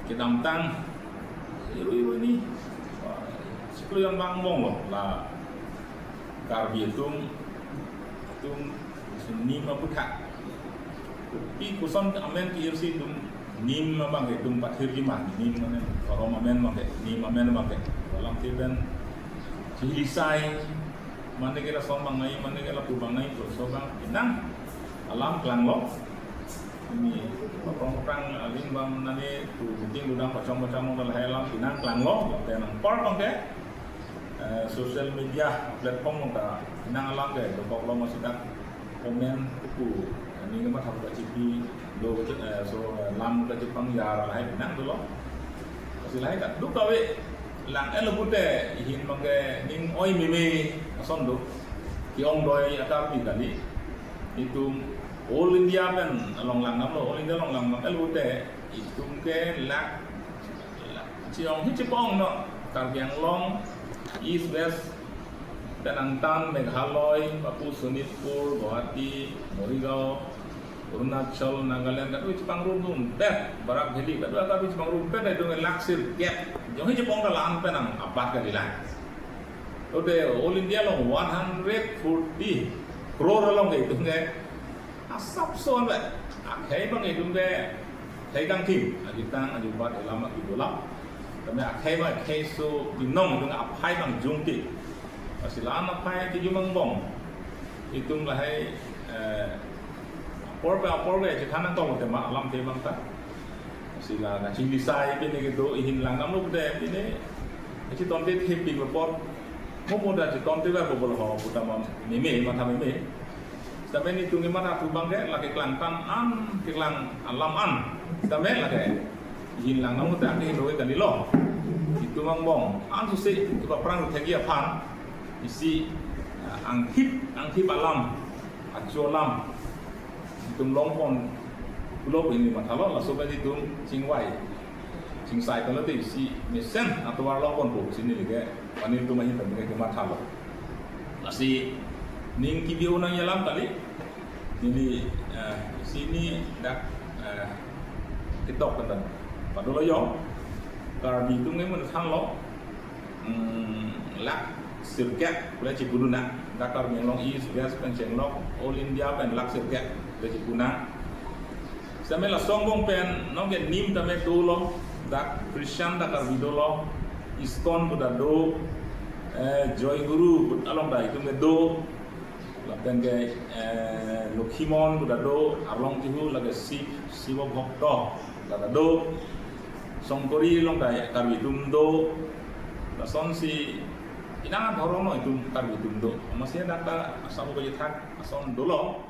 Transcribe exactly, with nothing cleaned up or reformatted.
Kedamtang iru iru ni, ah, siklo yang bang bong lo la Karbi atum, atum nim aputhak. Pi koson amen ke-irsi itum nim abang ke itum pathir ji ma, nim mane korom amen abang ke, nim amen abang ke. Alam te pen chihlisai, mane ke lason bang nai, mane ke lapu bang nai, so bang pinang alam klanglo. Ini paprong paprang aling bang nani tu meeting udang pachong pachong mong lahai alam pinang klanglo, lapen anpar abang ke, eh, social media platform mong ta pinang alam ke dokok lo, masi dak comment tuku, ini ke matha kachipi lo, eh, so, eh, lam kachipang yar lahai pinang dolo. Masi lahai kaduk kave lang-et lo pute ihin abang ke ning oi meme ason do. Ke-ongdoi a-Karbi kali. Itum All India pen along lang nam lo, All India along lang nam el pute itum ke lak, lak chi-ong hi chipong no. Karbi Anglong, East West, pen angtan Meghalaya, papu Sonitpur, Guwahati, Morigaon, Arunachal, Nagaland, kadokave chipangrum rumpet, Barak Valley, kadokave chipangrumpet, itum lak sirkep. Jong hi chipong ta la-an pen nang abat kali lang. Tote All India along one hundred forty crore along ke itum ke asap son le. Akhei abang itum ke akhei kangthim, ajitang ajubat elam akidolam. Tame akhei abang akhei so binong itum aphai abang jungti. Lasi la-an aphai kejung angbong itum lahai, eh, apor pe apor ke chethan nangtong tema alam te abang ta. Lasi la kachihlisai pine kedo ihin lang nam lo pute pine kachitonte thepik apot. Mo mo da chitonte ba bobol ho puta ma meme, matha meme. Sitame netum ke matha thu abang ke lake keklang tan an, keklang alam an. Sitame lake ihin lang nam lo te ake ihin lo ke kali lo. Itum angbong an susi itum paprang thekji aphan isi, ah, angthip, angthip alam, achu alam itum longpon pulo pu hini mathalo, laso pen itum chingvai chingsai tanglo te isi mesen atovar longponpo pusi neli ke, mane itum ahin tame ke mathalo. Lasi ning kebi-o nangji alam kali. Neli, eh, isi ni dak, eh, ketok ketan padolo yo. Karbi atum ke mun thanlo, hmm, lak sirkep pule chipudun nang. Dak Karbi Anglong East, West pen chenglok, All India pen lak sirkep pule chipudun nang. Sitame laso angbong pen nonke nim tame dolo, dak Christian dak Karbi dolo, ISKCON pu ta do, eh, Joy Guru pu along ta itum ke do, lapen ke, eh, Lokhimon pu ta do, arlong tihu lake Shiv, Shiva Bhakta ta do, Songkori along ta Karbi atum do, lasonsi inang adhorom no itum Karbi atum do. Amatsi dak ta asap kejithak ason dolo.